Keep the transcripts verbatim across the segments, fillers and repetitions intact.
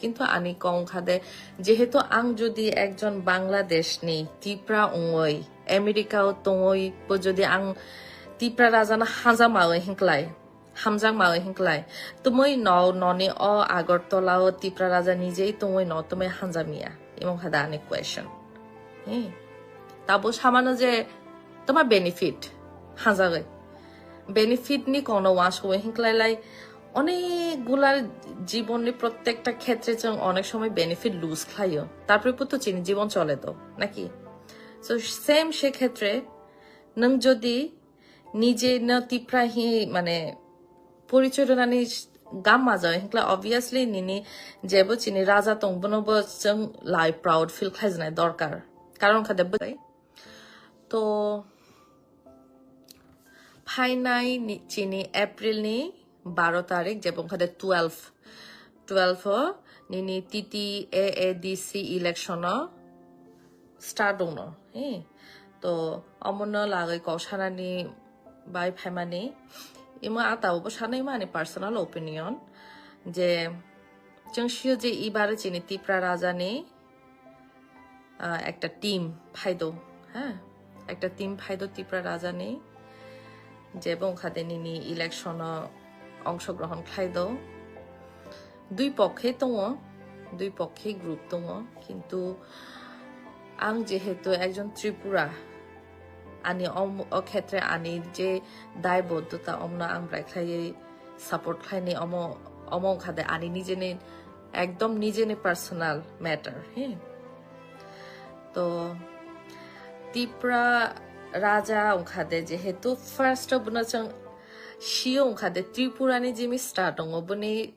Kintu ani kong kha de, jehetu ang jodi ekjon Bangladesh ni Tipra ongoi, America o tongoi bo jodi ang Tipra raja no hanjama oi hinklai, hamjakma oi hinklai, tumui no noni o Agartala o Tipra raja nijei tongoi no tumui hanjamiya? Imong kha da ani question. He. Tabo samano je toma benefit hanjagoi. Benefit ni kono wansugwi hinklai lai, onekgula jibonni prottekta khetre chwng onek somoi benefit lose khlaio, tarpore puto chini jibon chole do, naki? So same se khetre nwng jodi nije no Tipra hi mane porichoi rwnani gam majao hinkla, obviously nini jebo chini raja tong bono bo chwng lai proud feel khlaijaknai dorkar, karon kha de bo. To phainai ni, chini April ni baro tarik, jebo wngkha de twelve, twelve o nini T T A A D C election o start wngno, he. To omono lagwi kok sanani bai phaimani, imo a tabukbo sanai mani personal opinion je chwng sio je ibare chini Tipra raja ni ah, ekta team phaido, ha? Ekta team phaido Tipra raja ni, jebo wngkha de nini election o ongshogrohon khlaido. Dui pokhe tongo, dui pokhe group tongo, kintu ang jehetu ekjon Tripura, ani om-, o khetre ani je daibodota omno ang brai khlaiwi support khlaini, omo, omo wngkha de ani nijeni ekdom nijeni personal matter, he. To Tipra raja wngkha de, jehetu first o bono chwng sio wngkha de Tripura ni jimi start tongo, boni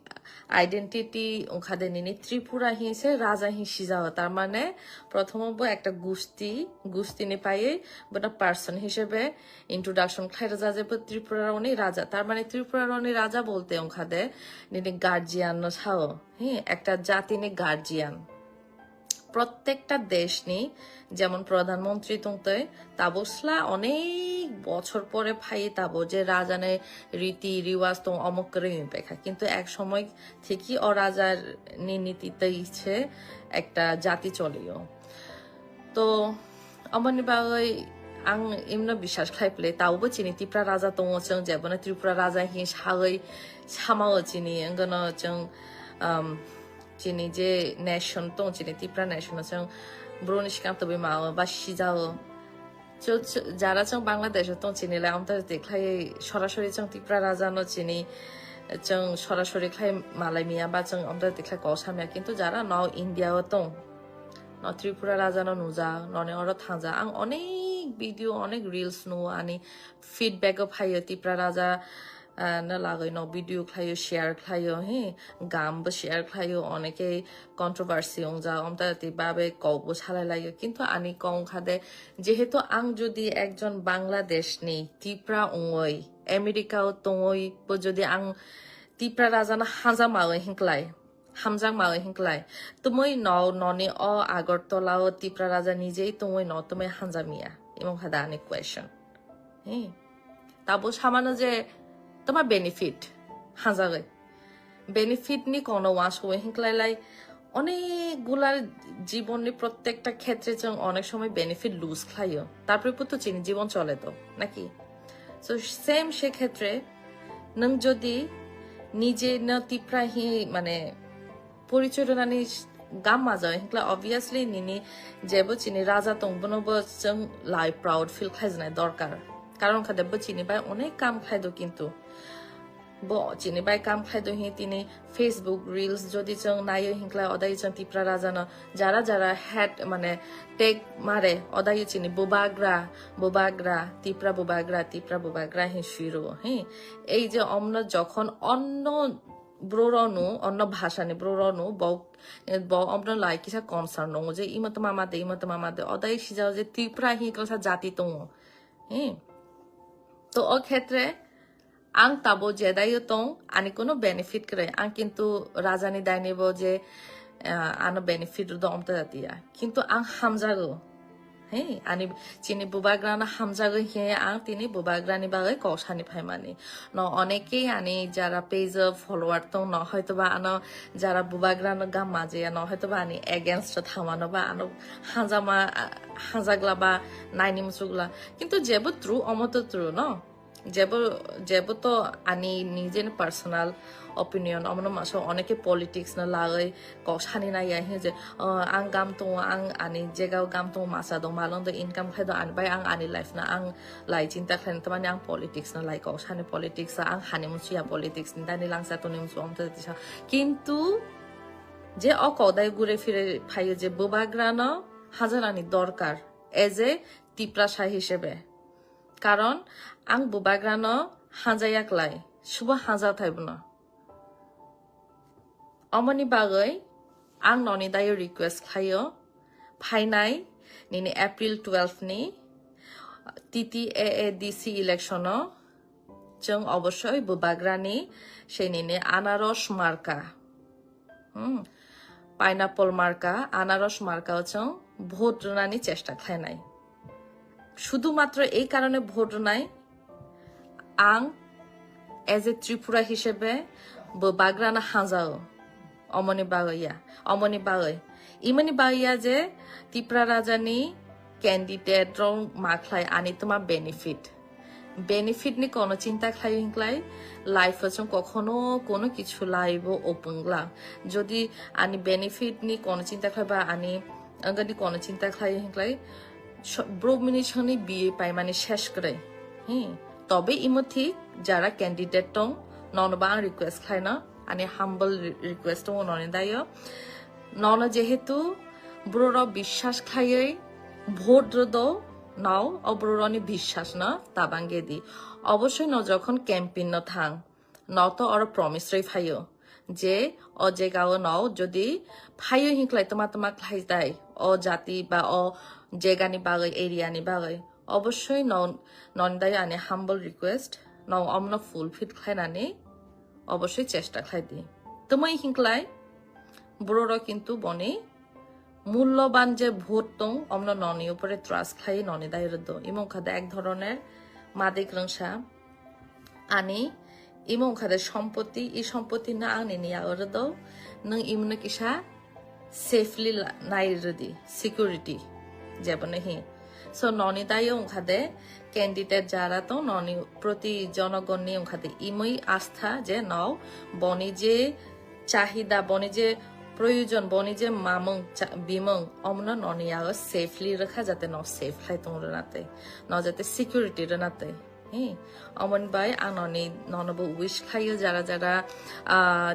identity wngkha de nini Tripura hi se raja hi sijao, tar mane prothomo bo ekta gusti, gusti ni paiwi bono person hisebe introduction khlai rwjak je bo Tripura roni raja, tar mane Tripura roni raja bolte wngkha de nini guardian no sao, hi, ekta jati ni guardian. Prottekta desh ni jemon pradhan mantri tongtoi, tabuk sla onek bochor pore phai tabuk je raja ni riti riwaj tong omo kwrwi wngwi paikha, kintu ek somoi thiki o raja ni niti tei se ekta jati cholio. To omoni bagwi ang imno biswas khlai phle, tabukbo chini Tipra raja tongo, chwng jebono Tripura raja hi sagwi samao chini, wngkano chwng, um, chini je nation tong, chini Tipra nation o chwng broni swkang tobwi mao ba sijao. Chwng, chwng, jara chwng Bangladesh o tong chini le amtari tikhlai sorasori chwng Tipra raja no chini chwng sorasori khlai malai miya ba chwng amtari tikhlai kok samya, kintu jara no India o tong, no Tripura raja no nuja, noni oro thangja. Ang onek video, onek reels nuo, ani feedback o phaio Tipra raja, ah, no lagwi no video khlaio, share khlaio, he, gam bo share khlaio, oneke controversy ongja, omta ti babe kok bo salai laio, kintu ani kok wngkha de, jehetu ang jodi ekjon Bangladesh ni Tipra ongoi, America o tongoi bo jodi ang Tipra raja no hanja mawi hinklai, hamjak mawi hinklai, tumui no noni o Agartala o Tipra raja nijei tongoi no tumui hanja miya? Imong kha da ani question. He. Tabo samano je toma benefit hanjagwi. Benefit ni kono wansugwi hinklai lai, onekgula jibon ni prottekta khetre chwng onek somoi benefit lose khlaio. Tarpore puto chini jibon chole do, naki? So same se khetre nwng jodi nije no Tipra hi mane porichoi rwnani gam majao hinkla, obviously nini jebo chini raja tong bono bo chwng lai proud feel khlaijaknai dorkar, karon kha de bo chini bai onek kam khlaido, kintu bo chini bai kam khlaido hi tini Facebook reels jodi chwng naio hinkla odai chwng Tipra raja no jara jara head mane tag mare odai chini bubagra, bubagra, Tipra bubagra, Tipra bubagra hi suiro hi. Ei je omno jokhon onno bro ronu, onno bhasha ni bro ronu, bo, bo omno lai kisa concern nongo je imo toma made, imo toma made, odai sijao je Tipra hi kalsa jati tongo. He. To o khetre ang tabo jedaio tong, ani kono benefit kwrwi. Ang kintu raja ni daini bo je, ah, ano benefit rwdo omta jatiya. Kintu ang hamjago. He, ani chini bubagrano hamjagwi he ang tini bubagrani bagwi kok sani phaimani. No, onekei ani jara page o follower tong no, hoitoba ano jara bubagrano gam majiya no, hoitoba ani against o thangmano ba ano hanjama, hanjagla ba naini muchugla. Kintu jebo true, omo to true no. Jebo, jebo to ani nijeni personal opinion, omono masa oneke politics no lagwi kok sani naiya hinwi je, "Oh, ang gam tongo, ang ani jega o gam tongo, masa dong, malong do, income khai do, ani bai ang ani life no ang lai chinta khlai, tamani ang politics no lai kok sani, politics o ang hani musuya, politics ni dani langsa toni musu om tisa." Kintu je o kok dai gure phire phaio je bubagrano hajarani dorkar as a Tiprasa hisebe. Karon ang bubagrano hanjaya klai, subo hanja thai bono. Omoni bagwi ang noni dayo request khlaio, phainai nini April twelve ni T T A A D C election o chwng obosoi bubagrani se nini anaros marka. Hmm. Pineapple marka, anaros marka o chwng vote rwnani chesta khlainai. Sudhumatro ei karone vote rwnai, ang as a Tripura hisebe bubagrano hanjao. Omoni bagwi ya, omoni bagwi. Imoni bagwi ya je Tipra Rajani candidate rok ma khlai ani tuma benefit. Benefit ni kono chinta khlai hinklai life o chwng kokhono kono kichu laibo opungla. Jodi ani benefit ni kono chinta khlai ba ani angani kono chinta khlai hinklai so-, bro mini chwngni B A paimani ses kwrwi. Hi, tobe imo thik jara candidate tong, nono ba ang request khlaino, ani humble re-, request tongo noni dayo. Nono jehetu bro rok biswas khlaiwi vote rwdo, no, o bro rokni biswas no tabangedi. Obosoi no jokhon campaign no thang, no to oro promise rwi phaio je o jega o no jodi phaio hinklai tama tama khlai dai o jati ba o jega ni bagwi, area ni bagwi. Obosoi no, noni dayo ani humble request, no omno fulfill khlainani obosoi chesta khlai di. Tumui hinklai bro rok kintu boni mulloban je vote tong, omno noni upore trust khlai noni dai rwdo. Imo wngkha de ek dhoroner madik rwngsa. Ani imo wngkha de sompoti, i sompoti no ang nini yago rwdo. Nwng imono kisa safely la-, nai rwdi, security jebono hi. So noni dayo wngkha de candidate jara tong, noni proti jonogonni wngkha de imui astha je no boni je chahida, boni je proyojon, boni je mamung cha-, bimung, omno noni yago safely rwkha, jate no safe khlai tong rwna tei, no jate security rwna tei. Hi, omoni bai ang noni, nono bo wish khlaio jara jara, ah,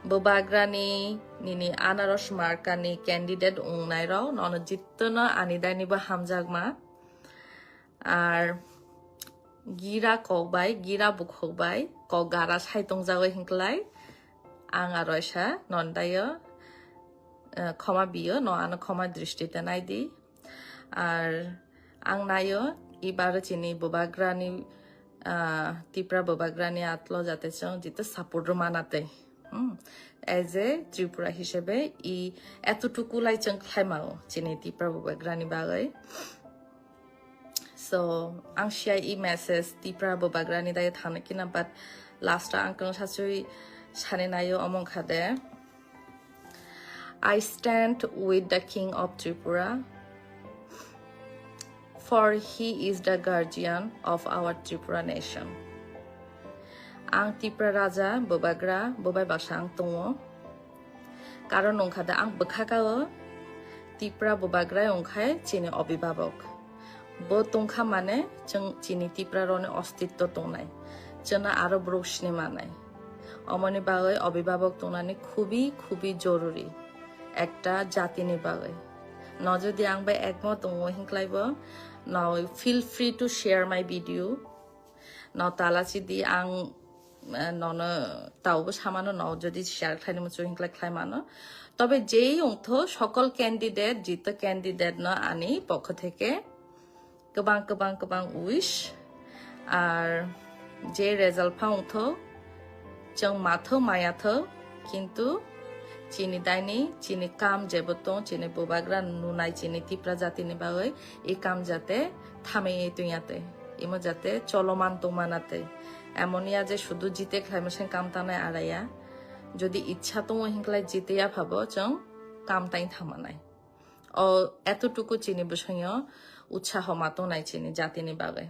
bubagrani, nini anaros markani candidate wngnai rok, nono jittono ani daini bo hamjakma. Ar gira kok bai, gira bukhuk bai, kok gara sai tongjago hinklai, ang aro isa non dayo, eh, khoma biyo, no ano khoma dristite nai di. Ar ang nayo, ibaro chini bubagrani, ah, Tipra bubagrani atlo jate chwng jito support rwmana tei. Hmm. As a Tripura hisebe i etutuku lai chwng khlaimao chini Tipra bubagrani bagwi. So, ang siya i message Tipra bubagrani dayo thangna kina, but last ang kung sasui sani nayo omong khade. I stand with the King of Tripura, for he is the guardian of our Tripura nation. Ang Tipra Raja, bubagra, bubai baksa ang tongo. Karon wngkha da ang bwkhakao Tipra bubagra wngkhai chini obibabok. Bo tongkha mane chwng chini Tipra roni ostitto tongnai. Chwngno aro borok sini manai. Omoni bagwi obibabok tongnani khubi, khubi joruri. Ekta jatini bagwi. No jodi ang bai ekmot tongo hinklaibo, no feel free to share my video. No talachi di ang, eh, nono taubo samano no jodi share khlaini muchung hinklai khlai mano. Tobe jei wngtho sokol candidate, jito candidate no ani pokho theke kwbang, kwbang, kwbang wish. Ar je result pha wngtho, chwng matho mayatho, kintu Chini daini, chini kam jebo tong, chini bubagra nunai chini Tipra jatini bagwi, i kam jate thamwi tongya tei, imo jate choloman tongmana tei. Emon ya je sudu jite khlaima seng kam tanai araya. Jodi ichha tongo hinklai jite ya phabo chwng kam tai thamanai. O etutuku chini bwswngyo utsaho ma tongnai chini jatini bagwi.